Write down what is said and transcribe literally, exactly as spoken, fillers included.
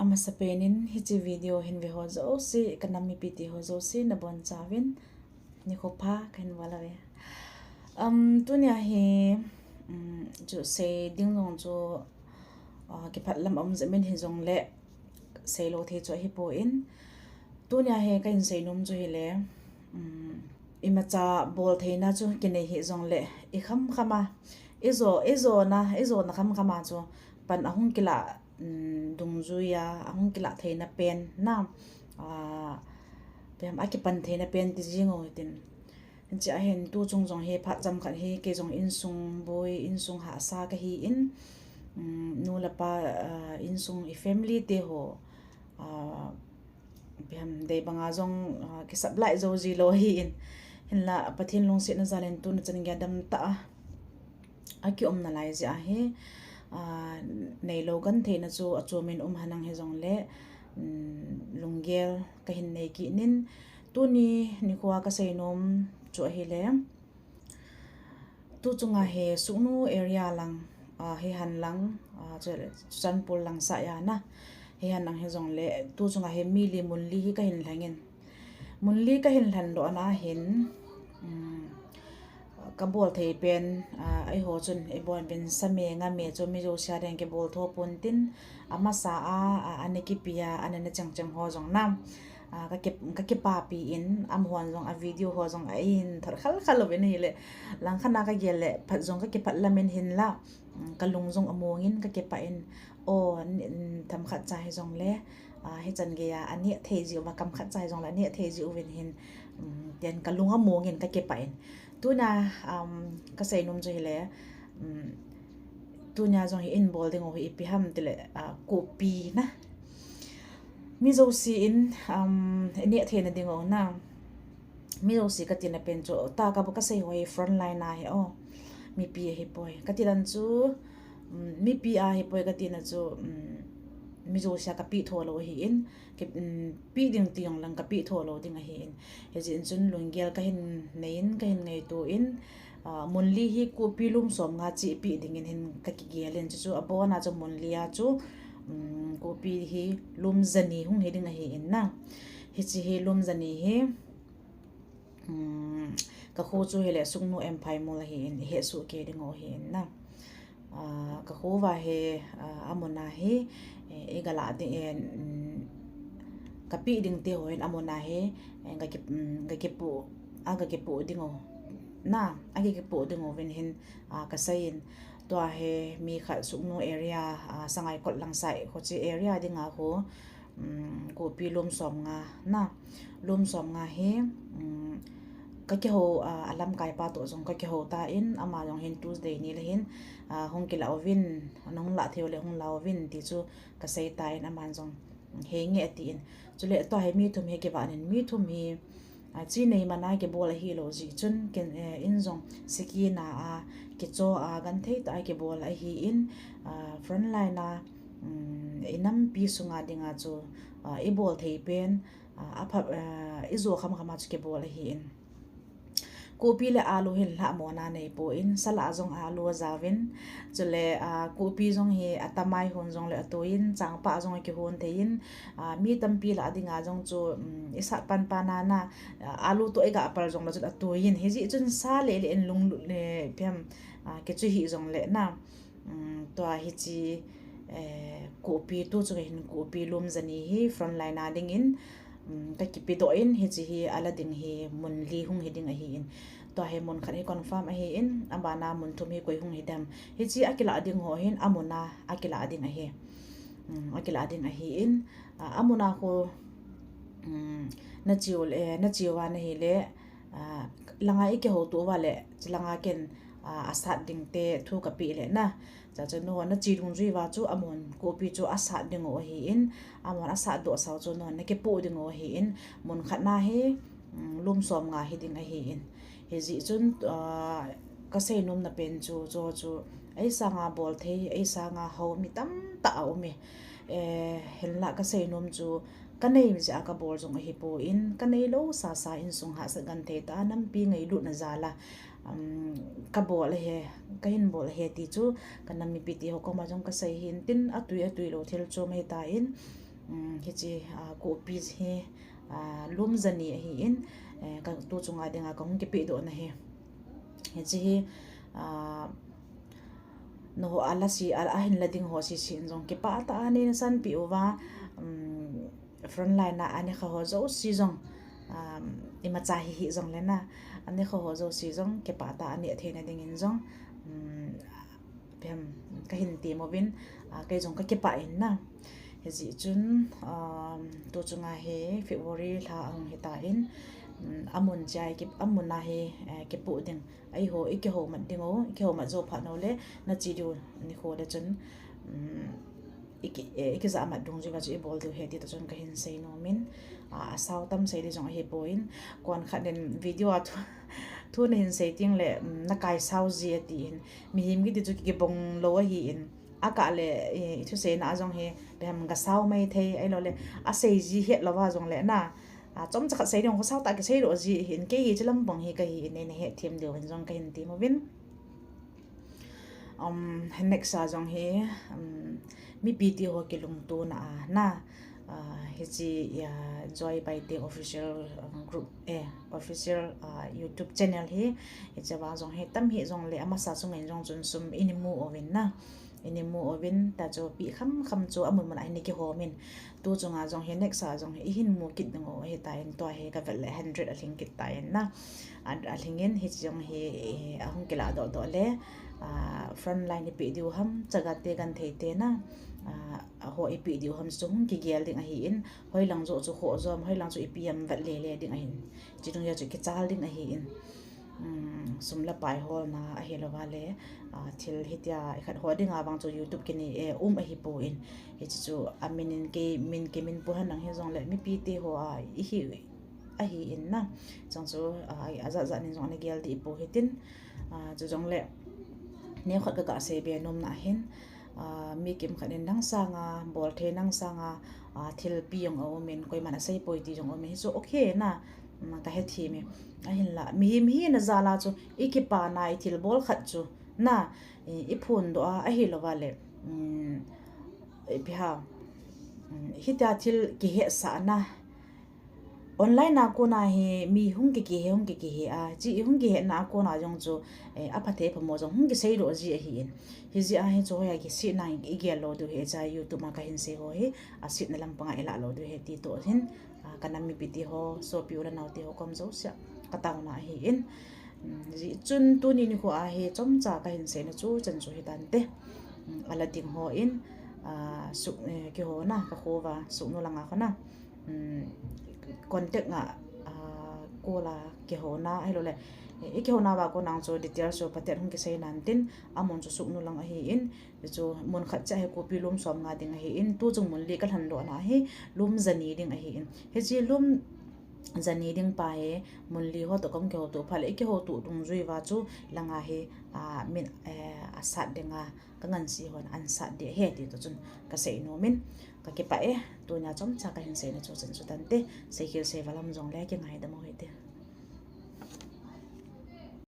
Amasapen in hiche video hin ve ho jouse, ka nam mipi te ho jouse nabonchauvin nikho pha kahin bol uve. Um, tunia hi, um, chu sei ding jong chu, uh, kiphat lam um jep in hijongle seilou thei chu ahipon. Tunia hi kahin seinom chu hile, um, imacha bol theina chu kinei hijongle, i khamkham a, i jo, i jona, i jona khamkham a chu pan ahung kilah, um, dungjui a, ahung kilah theina pen na, ah, ipi ham, akipan theina pen ti jing u hitin. Hiche a hin tu chung jong hi phat chomkhat hi kei jong insung boi, insung hahsa kahin, um, nu le pa, ah, insung i family te ho, ah, ipi ham, dei banga jong, ah, kisap lai jou jilou ahin. Hinla Pathen lungsetna jal in tuna chan geiya damtah a akium nalai jeh ahi, ah, neilou gentheina chu achom in um henlang hijongle, um, lunggel kahin nei kit in, tuni nikhoa kaseinom chu ahile, tu chunga hi Sugnu area lang, ah, hihen lang, ah, chu Churachandpur lang sah a na, hihen lang hijongle, tu chunga hi mi li mun li hi kahin lheng in. Mun li kahin lhendoh na hin, um, kabol thei pen, ah, eiho chun ibon uvin sa me nga me chu mi jouse a ding kibol tho pon tin, amasa a, a, ana kipe a, ana ne chengcheng ho jong na, ah, kaki-, kakipapi in, amahon jong a video ho jong ahin thot khalkhal uvin ahile, langkhat a kagel le phat jong kakipah lam in hinla, um, kalung jong among in kakipah in, o, ni-, um, themkhat cha hijongle, ah, hichan geiya aneh thei jiuva, kamkhat cha hijongle aneh thei jiuvin hin, um, tin kalung among in kakipah in. Tuna, um, kaseinom chu hile, um, tunia jong hi ibol ding u hi ipi ham tile, ah, kopi na. Mi jouse in, um, ineh theina ding u na. Mi jouse katina pen chu, ta ka, kasei ho hi frontline a hi o. Mipi ahipoi. Kati dan chu, um, mipi ahipoi katina chu, um, mi jouse a kapeh tho lou ahin, ki, um, peh ding ti jong lang kapeh tho lou ding ahin. Hijeh in chun lunggel kahin nei in, kahin ngaito in, ah, mun li hi kopi lum som nga cheh peh ding in hin kakigel in, chuchu abon a chu mun li a chu, um, kopi hi lum jani hung hi ding ahin na. Hiche hi lum jani hi, um, kakho chu hile Sugnu M Phaimol ahin, ihet soh kei ding u ahin na. Ah, kakho uva hi, ah, amun a hi, eh, igalah ding, eh, um, kapeh ding ti ho hin amun a hi, eh, gaki-, um, gakipoh, agakipoh ding u na, agakipoh ding uvin hin, ah, kasei in. Tua hi mi khat Sugnu area, ah, Sangaikot lang side ho, hiche area dinga ho, um, kopi lum som nga na, lum som nga hi, um, kakihou, ah, alamkai pa toh jong kakihou tan, ama jong hin Tuesday ni le hin, ah, hung kilah uvin, nahung lah thei u le hung lah uvin ti chu kasei tan, aman jong henge atin. Chule tua hi mi thum hi kivah in, mi thum hi, ah, chi nei man a kibol ahilou jeh chun, ken, eh, in jong sikina a, kicho a, genthei tah a kibol ahin, ah, frontline a, um, inampi sunga dinga chu, ah, ibol thei pen, ah, apha, ah, ijo khamkham a chu kibol ahin. Kopi le alu hin lhahmona neipon, sal a jong alu ajaovin, chule, ah, kopi jong hi atamai hon jongle atoiyin, changpah a jong akihon theiyin, ah, mi tampi lah dinga jong chu, um, isat panpan a na, ah, alu toh igah pal jongle chun atoiyin, hijeh chun sa lele in lunglut le phem, ah, kichu hih jongle na. Um, tua hiche, eh, kopi tu chunga hin kopi lum jani hi frontline a dingin, um, kakipedoh in, hiche hi ala ding hi mun li hung hi ding ahin. Tua hi mun khat hi confirm ahin, abana mun thum hi koi hung hi dem. Hiche akilah ding ho hin amun a akilah ding ahi. Um, akilah ding ahin, a, amun a khu, um, nache u le, nache uva nahile, ah, langa ikihouto uva le, chulanga ken, ah, asat ding te thu kapeh le na. Chuche chu nangho nache dungjui uva chu amun kopi chu asat ding u ahin, amun asatdoh sau chu nangho nakipoh ding u ahin, mun khat na hi, um, lum som nga hi ding ahin. Hijeh chun, ah, kaseinom na pen chu, chu, chu, ei sanga bol thei, ei sanga hou mi tamtah aume. Eh, hinla kaseinom chu, kanei jeh a kabol jong ahipon, kaneilou sasa insung hahsat genthei tah a nampi ngailutna jal a, um, kabol ahi, kahin bol ahi ti chu, ka nam mipi te ho koma jong kasei hin tin, atui, atui lou thil chom ahitan, Um, hiche, ah, kopi hi, ah, lum jani ahi in, eh, ka, tu chunga dinga kahung kipe doh na hi. Hiche hi, ah, naho ala si, ala ahin la ding ho sese in jong kipah tah a nei nasanpi uva, um, frontline a ana kha ho jouse jong, um, imacha hi hih jongle na, ana kha ho jouse jong kipah tah a nei theina dingin jong, um, phem, kahin ti mo vin, ah, kei jong kakipah in na. Hijeh chun, um, tu chunga hi February lha ahung hitan, um, amun chai ki, amun a hi, eh, kipoh ding. Eiho, ikihoumat ding u, ikihoumat jou phat uleh, nache diu nikho le chun, um, iki, eh, ikijahmat dungjui uva chu ibol diu ahi ti toh chun kahin sei nom in, ah, asao tam sei di jong ahipoi. Kon khat in video a thu, thu nahin sei teng le, um, nakai sao ji atin. Mihem kiti chu kibong lou ahin. Akah le, eh, ithuseina a jong hi, phem gasao mai thei, ahilou le, asei ji het lou va jongle na. Ah, chomcha khat sei ding, kasao tah kisei lou ji ahin, kei hi chu lampang hi kahi in, nei nahet them diu vin jong kahin ti mo vin. Um, next a jong hi, um, mipi teho kilungtona a na, ah, hiche, ah, Joy Baite official, um, group, eh, official, ah, YouTube channel hi, hiche a jong hi tam hih jongle amasa chunga in jong chun sum ini mu uvin na, ini mu uvin, ta chu pi kham kham chu amun mun a ini kihom in, tu chunga jong hi next a jong hi ihin mu kit ding u ahitan, tua hi kavet le hundred alhing kit tan na. A, alhing in hiche jong hi, eh, ahung kilah doh doh le, ah, frontline ipi diu ham, Chaga te Genthei te na, ah, aho ipi diu ham chu hung kigel ding ahin, hoilang joh chu khoh jom, hoilang chu ipi ham vet le le ding ahin, hiche dungjui a chu kichal ding ahin. Um, sum le pai holna ahilou va le, ah, thil hitia ikhat ho dinga vang chu YouTube kinei, eh, um ahipon. Hiche chu amin in kei min kimin pu henlang hijongle mipi teho a ihi ahin na. Chang chu, ah, ajat jat nin jong ana gel deh pou hitin. Ah, chujongle, neokhat kaga sei be nom na hin, ah, mi kimkhat in nang sanga, bolthei nang sanga, ah, thilpi jong aum in, koiman asei poi ti jong aum in, hichu okay na, um, kahethem e. Ahinla, mihem hina jal a chu, ikipana, ithilbol khat chu, na, i, iphondoh a, ahilou va le, um, ipi ham, um, hitia thil kihetsahna, online a kona hi mi hung kikihe, hung kikihe a, hiche hung kihetna a kona jong chu, eh, aphatthei phamo jong hung kiseidoh ji ahin. Hijeh a hichu hoiya kisetna igel lou diu ahi, hiche a YouTube a kahin sei ho hi, asetna lampanga ilah lou diu ahi ti toh hin, ah, kanam mipi teho, sopi u le nao teho kom jousea kataona ahin. Um, hijeh chun tuni nikho a hi chomcha kahin seina chu chan chu hitante. Um, ala ding hon, ah, suk, eh, kihona, kakho uva, Sugnu langa kona. Um, contact a, ah, call a kihona, ahilouleh, eh, ikihona uva kona chu details chu phaten hung kisei nan tin, amun chu Sugnu lang ahin, chu mun khat cheh hi kopi lum somnga ding ahin, tuchung mun li kalhandohna hi lum jani ding ahin. Hiche lum jani ding pa hi mun li ho toh kahung kihouto phat le, ikihouto dungjui uva chu langa hi, ah, min, eh, asat dinga, kangansei hon ansat ding ahi ti toh chun kasei nom in, kakipah e, tunia chomcha kahin seina chu chan chu tante, seikhel seival um jongle kingaidam u hite.